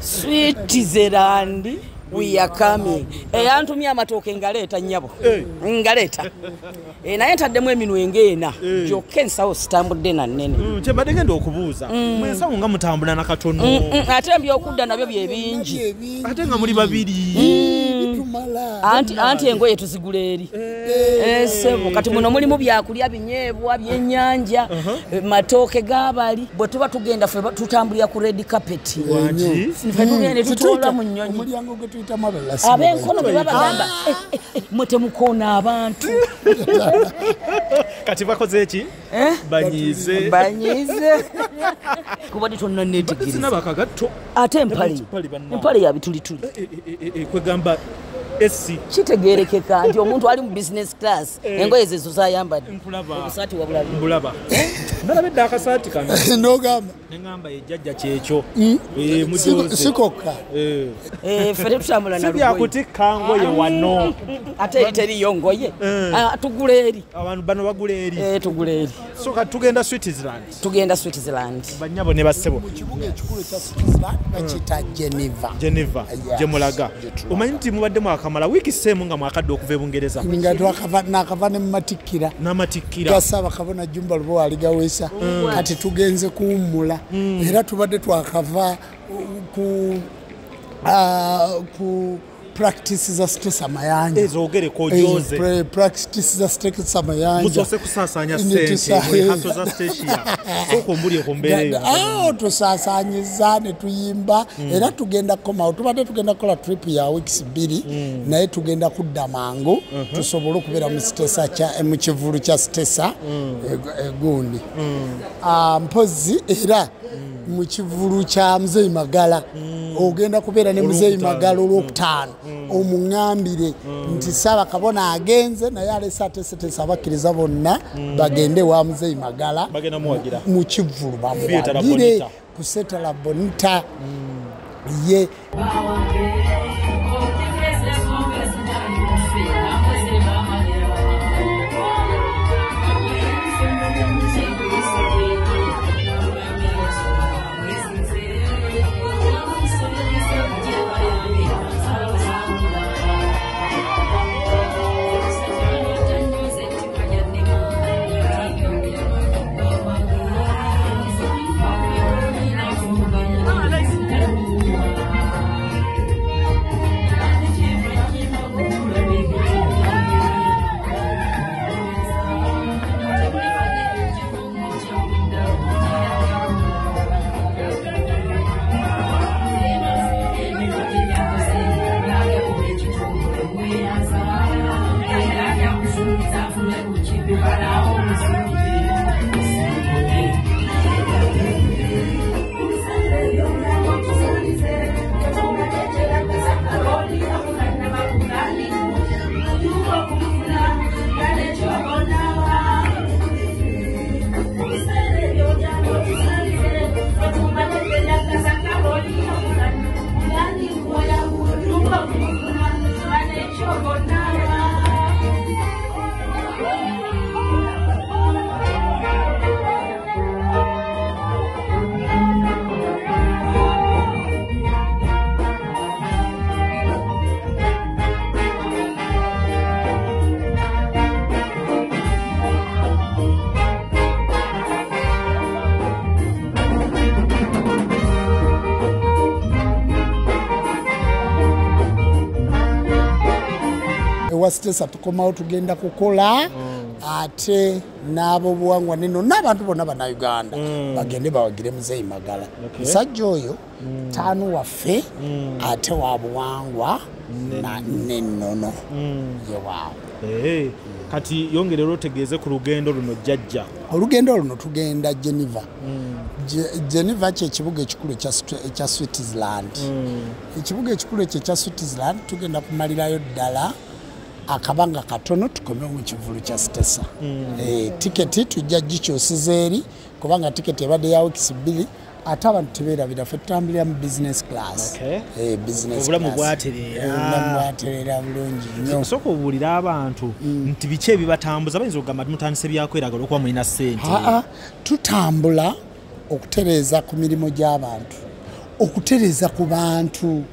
Switzerland we are coming. Eyantumye amatooke ngaleeta nnyabo. Ngaleeta. Naye ntaddemu eminwe ng'ena. Gyokka ensawo sitambudde na nnene. Kyembadde ngenda okubuuza. Mwe ensawo nga mutambula na katono. Ate ebyokudda nabyo bye bingi. Ate nga muli babiri. Anti engoye tuzigula eri. Ssebo kati muno mulimu byakulya binyeebwa byennyanja, matooke g'abali. Bwe tuba tugenda ffe tutambulira ku red carpet. Ffe tugenda tutoola mu nnyonyi. Omulyango gwe tuyitamu abalala. Ab'enkono bwe babagamba mwe temukoona abantu. Kati bakoze eki? Banyiize. Banyiize. Kuba tonnanneetegereza. Sinaba akagatto. Ate empale. Empale ya bitulituli. Kwegamba SC. Kitegeerekeka nti omuntu ali mu business class engoye ze zayambadde. Obusaati wabulaba. Mbulaba. Nalaba edda akasaati kano. N'ogamba. Ne ŋŋamba ye jjajja kyekyo. Mujoze. Sikokka. Ffe tetutambula na Si byakutikka ngoye wano. Ate teriyo ngoye. Tugula eri. Abantu bano bagula eri. Tugula eri. So kati tugenda Switzerland. Tugenda Switzerland. Bannyabo ne bassebo. Mu kibuga ekikulu ekya Switzerland bakiyita Geneva. Geneva. Gye mulaga. Omanyi nti mubadde mwakamala wiiki seemu nga mwakadde okuva e Bungereza. Nga twakava ne mumatikkira. N'amatikkira. Gasaba kabona Jumba Lubowa aligaweesa. Kati tugenze kuwummula. Era tubadde twakava ku practice za Stesa Mayanja. Ezogereko ojoze. Practice za Stesa Mayanja. Musoose kusaasaanya ssente mu za Stasia. Sooka ombulire ku mbeera eyo. Tusaasaanyiza ne tuyimba era tugenda kukomawo. Tubadde tugenda kukola trip ya weeks 2 naye tugenda kudda mangu tusobole okubeera mu Stesa mu kivvulu kya Stesa egundi. Mpozzi era mu kivvulu kya Muzeeyi Magala ogenda kubeera ne Muzeeyi Magala olwokutaano omuŋŋambire nti Ssaabakabona agenze naye alese ateeseteese abakkiriza bonna bagende wa Muzeeyi Magala mu kivvulu bamuwagire ku Seta La Bonita ye. Stesa tukomawo tugenda kukola ate n'abobuwangwa neno n'abantu bonna bannayuganda bagende bawagire Muzeeyi Magala. Musajja oyo taano waffe ate wa buwangwa n'ennono yewaawo. Kati yongerera otegeeze ku lugendo luno jjajja. Olugendo luno tugenda Geneva. Geneva kye kibuga ekikulu ekya Switzerland. Ekibuga ekikulu ekyo ekya Switzerland tugenda kumalirayo ddala akabanga katono tukomewo mu kivvulu kya Stesa. Tiketi tujja gikyusiza eri kubanga tiketi ebadde ya weeks 2 ate abantu tebeerabira ffe tutambulira mu business class. Obulamu bwatereera bulungi nnyo. Sooka obuulire abantu nti biki ebibatambuza bayinza okugamba mutandise byakweraga olw'okuba mulina ssente. Tutambula okutereeza ku mirimu gy'abantu, Okutereza ku bantu,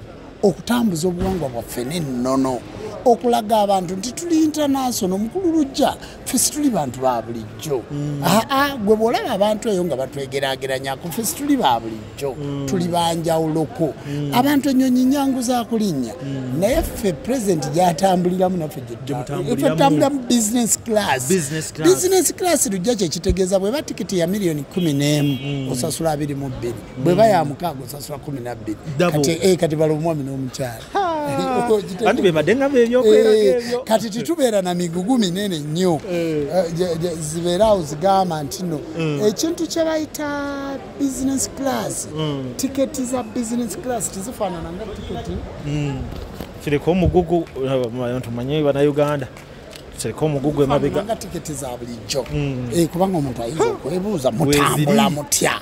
okutambuza obuwangwa bwaffe n'ennono, okulaga abantu nti tuli international. Omukulu Lujja, ffe situli bantu ba bulijjo. Aa, gwe bw'olaba abantu eyo nga batwegeraageranyako, ffe situli ba bulijjo, tuli banjawuloko. Abantu ennyonyi nyangu za kulinnya, naye ffe president gy'atambuliramu naffe Gyemutambuliramu. ffe tutambulira mu business class. Business class. Business class, Lujja, kyekitegeeza bweba tikiti ya miliyoni 11 osasula 22, bweba ya 6 osasula 12. Double. Kati bala omwami n'omukyala. Anti bebadde nga bebyokweraga ebyo. Kati tetubeera na migugu minene nnyo. Zibeeraawo zigamba nti no ekintu kye bayita business class, tiketi za business class tezifaanana nga tiketi. Kireko omugugu, tumanye bannayuganda, kireko omugugu emabega. Nga tiketi za bulijjo. Kubanga omuntu ayinza okwebuuza, mutambula mutya,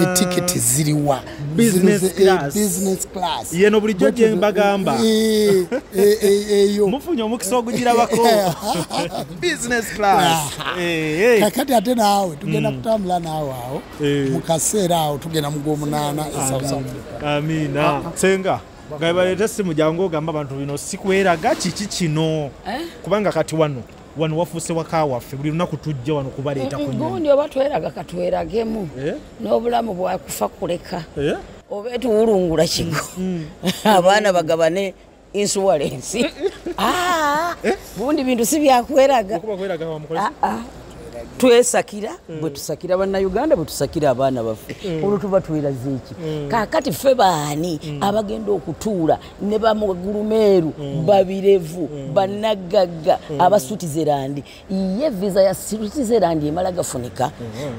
etiketi ziriwa? Business class. Business class. Yeno bulijjo gye mbagamba. Eyo. Mufunye omukisa ogugirabako, business class. Kakati ate naawe tugenda kutambula naawe awo mu kaseera awo tugenda mu gw'omunaana e South Africa. Amiina. Senga nga baleeta essimu, jangu ogamba abantu bino sikweraga kiki kino, kubanga kati wano wano wafuuse waka waffe, buli lunaku tujja wano kubaleeta ku nyonyi. Gundi oba tweraga, katweragemu n'obulamu bwakufa kuleka oba etuwulungula kigo, abaana bagabane insurance. Bundi bintu si byakweraga. Okuba kweraga wamukolesa. Twesakira bwe tusakira bannayuganda, bwe tusakira abaana baffe, olwo tuba tweraze eki? Kaakati ffe baani abagenda okutuula ne bamagulumeeru, babirevu, bannagagga aba Switzerland? Ye visa ya Switzerland emala gafunika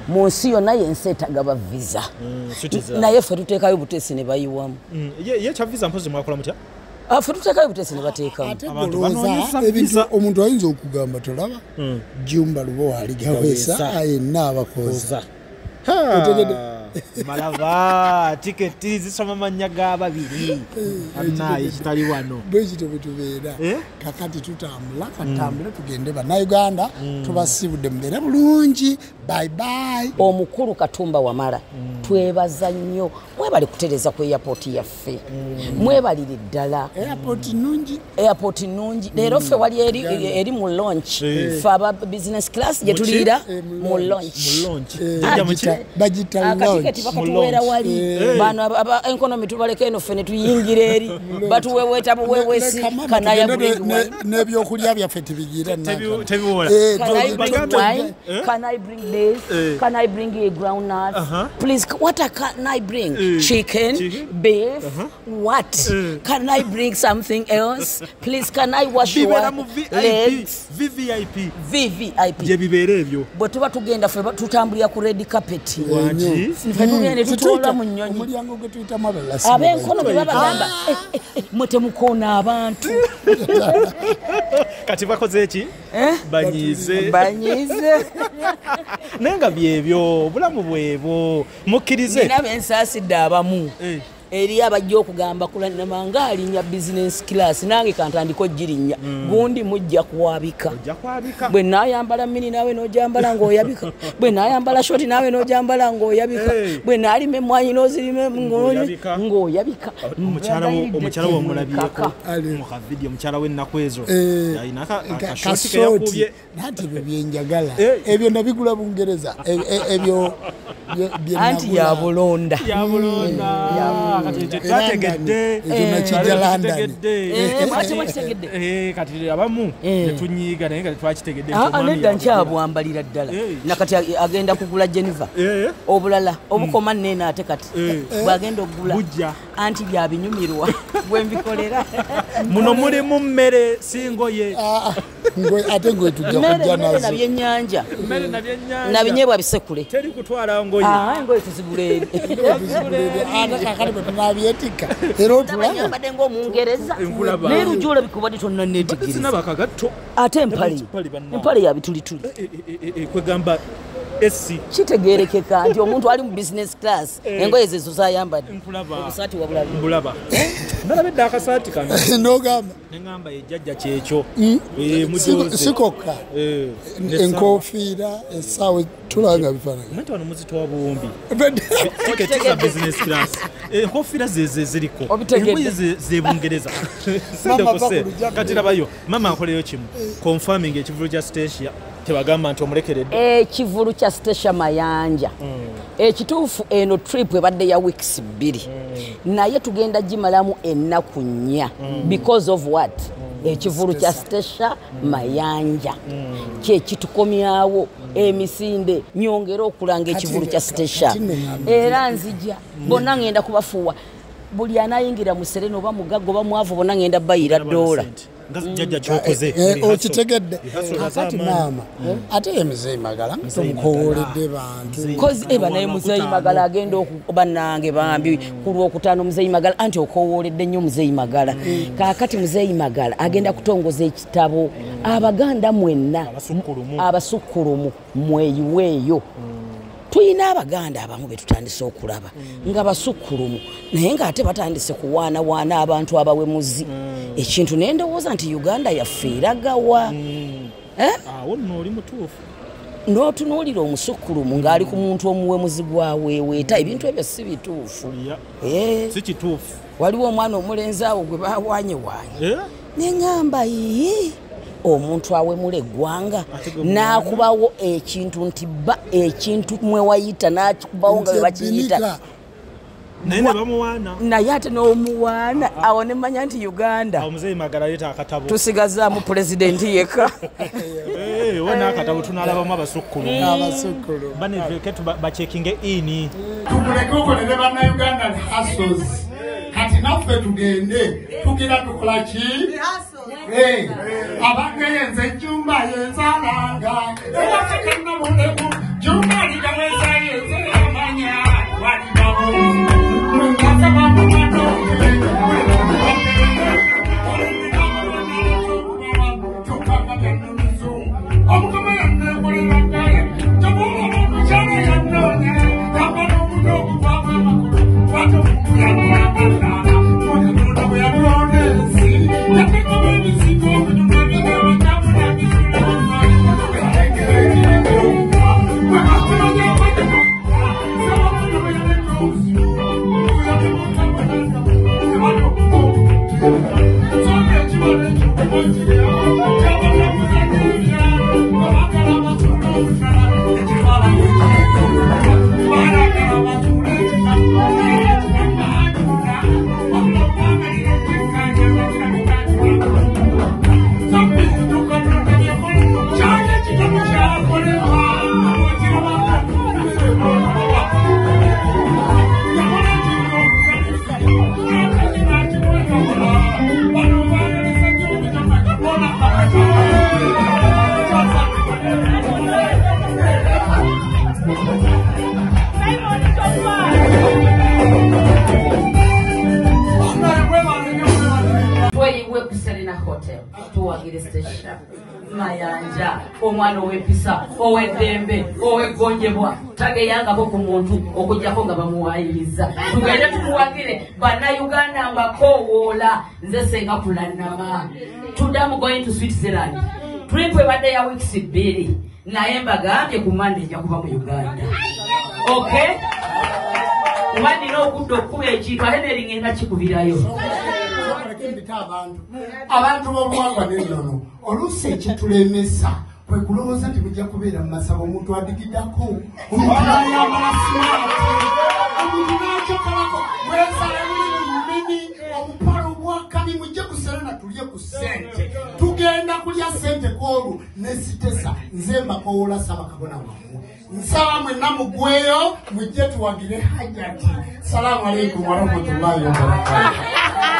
mu nsi yonna, yensi etagaba visa. Switzerland. Naye ffe tuteekayo buteesi ne bayiwamu. Ye kya visa mpozi mwakola mutya? Ffe tuteekayo buteesi ne bateekamu. Ate Abantu golowooza banoonyesa ebintu visa. Omuntu ayinza okugamba tolaba Jumba Lubo aligawesa Gaweesa. Yenna abakoza. Otegedde? Malaba tiketi zisoma mannya ga babiri annaye kitali wano. Bwe kityo bwe tubeera. Eh? Kakati tutambula, katambule tugende. Bannayuganda tubasibudde, mubeere bulungi, bye bye. Omukulu Katumba Wamala, twebaza nnyo, mwebali kutereza ku airport yaffe, mwebalire ddala. Airport nungi. Airport nungi. Leero ffe wali eri, eri mu launch, ffe aba business class gye tuliira Eh, mu mu launch. launch. Mu launch. Jjajja muki? Bagita Akatiketi launch. bakatuweera wali. Bano aba economy tubaleka eno, ffe ne tuyingira eri, batuweweeta buweweesi. Can I bring wine? N'ebyokulya byaffe tebigira. Tebiwola. Can I bring Bagambe- wine? Can I bring this? Can I bring a groundnut? Please, what can I bring? Chicken, Chicken? beef, what? Can I bring something else? Please, can I wash your Bibeera mu VIP. legs? VVIP. VVIP. Gye bibeera ebyo. Bwe tuba tugenda ffe tutambulira ku red carpet. Waki? Ffe tugenda ne tutoola mu nnyonyi. Omulyango gwe tuyitamu abalala Ab'enkono bwe babagamba, "Eh, eh, eh, mwe temukoona abantu." Kati bakoze eki? Banyiize. Banyiize. Naye nga byebyo, obulamu bwebwo, mukkirize. Nina bensaasidde abamu. Eri abajja okugamba kulanamanga alinnya business class, nange kantandika ogirinnya. Gundi mujja kuwabika. Ojja kwabika. Bwe naayambala mini naawe n'ojambala ng'oyabika, bwe naayambala short naawe n'ojambala ng'oyabika, bwe naalima emmwanyi n'ozirima Ng'oyabika. ng'oyabika. Omukyala we omulabyeko Ali. mu kavidiyo, omukyala w'ennaku ezo alina akashoti ke Kasooti yakubye. Nanti ebyo byenjagala, Eh. ebyo nabigula Bungereza. Ebyo bye Anti nagula. yabulonda. Yabulonda. Kati ekyo twategedde. Ekyo nakijja London. Tukitegedde. Mwaki mwakitegedde? Kati abamu netunyiiga, naye nga tetwakitegedde nti omwami Nedda, yabugula. nkyabwambalira ddala. Nakati agenda kugula Geneva obulala obukoma nneeno, ate kati bwagenda okugula Bujja. Anti byabinyumirwa bwe mbikolera. Muno mulimu mmere, si ngoye. Ah, ah, ate ngoye tujja Mmere, kujja mmere nazo. Nabyennyanja. Mmere nabyennyanja. Nabinyeebwa bisekule. Teri kutwala ngoye. Engoye tuzigula eri. Ate kakati bwe tunabyetikka era otulaba. Nyambadde ng'omungereza. Nkulaba. Naye lujja olabika obadde tonnaneetegereza. Sinaba akagatto. Ate empale. Empale bannange. Empale ya bitulituli. Kwegamba AC. Kitegeerekeka nti omuntu ali mu business class engoye ze zayambadde. Obusaati wabulaba. Mbulaba. Ndalabedde akasaati kano. N'ogamba. Ne ngamba ejjajja kyekyo. Mujoze. Sikokka. Enkofiira, essaawa tulanga bifaananyi. Omanyi wano muzito wa buwumbi. Tiketi za business class. Enkofiira ze ziriko. Engoye ze Bungereza. Kati labayo mama nkoleyo kimu. Confirming ekivulu kya Stecia tebagamba nti omulekeredde. Ekivulu kya Stecia Mayanja. Ekituufu eno trip ebadde ya weeks 2. Naye tugenda gimalamu ennaku 4 because of what? Ekivulu kya Stecia Mayanja. Kye kitukomyawo emisinde nyongera okulanga ekivulu kya Stecia. Era nzija bonna ngenda kubafuuwa. Buli anayingira mu Serena oba mugagga oba mwavu bonna ngenda bayira dola. Jjajja kyokoze. Okitegedde. Kakati maama ate ye Muzeeyi Magala tumukowoledde bantu. Kozi eba naye Muzeeyi Magala agenda okuba nange bambi ku Lwokutaano Muzeeyi Magala anti okowoledde nnyo Muzeeyi Magala. Kaakati Muzeeyi Magala agenda kutongoza ekitabo Abaganda mwenna abasukkulumu mweyiweeyo. Tuyina Abaganda abamu be tutandise okulaba nga basukkulumu naye ng'ate batandise kuwaanawaana abantu abawemuzi. Ekintu ne ndowooza nti Uganda yaffe eragawa. Awo nno oli mutuufu. N'otunuulira omusukkulumu ng'ali ku muntu omuwemuzi gwaweeweeta ebintu ebyo si bituufu. Si kituufu. Waliwo omwana omulenzi awo gwe bawaanyewaanye. Ne ŋŋamba yiyi omuntu awemula eggwanga n'akubawo ekintu nti ba ekintu mwe wayita n'akikubawo nga bwe bakiyita. Naye ne bamuwaana. Naye ate n'omuwaana awo ne mmanya nti Uganda. Awo Muzeeyi Magala leeta akatabo. Tusigazaamu pulezidenti yekka. Wona akatabo tunalabamu abasukkulu. Abasukkulu. Baneveke bachekinge ini. Tukuleke okolere bannayuganda hustles. Kati naffe tugende tugira tukola ki? Abange yenze jumba yenzalanga. Ewakakana bulemu jumba ligaweza yenze amanya walibabo. Mayanja omwana ow'empisa ow'eddembe ow'eggonjebwa tageyangako ku muntu okuggyako nga bamuwaayiriza. Tugende tumuwagire bannayuganda mbakoowoola nze Ssenga Kulannama. Today I'm going to Switzerland. Trip ebadde ya weeks 2 naye mbagambye ku Monday nja kuba mu Uganda. Okay? Kuba nina okudda okukuba ekintu ate neringenda kikubirayo. Abantu b'obuwangwa n'ennono oluusi ekitulemesa kwe kulowooza nti mujja kubeera mu masabo omuntu adigiddako omuntu n'ayambala simaati omuntu n'acokalako mwesale muli mu lulimi obupale obwakabi mujje ku Serena tulye ku ssente tugenda kulya ssente kwolwo ne Sitesa nze mbakowoola saba kabona wammwe nsaba mwenna mugweyo mujje tuwagire Hajjati. Salaamu aleikum warahmatullahi wabarakatuh.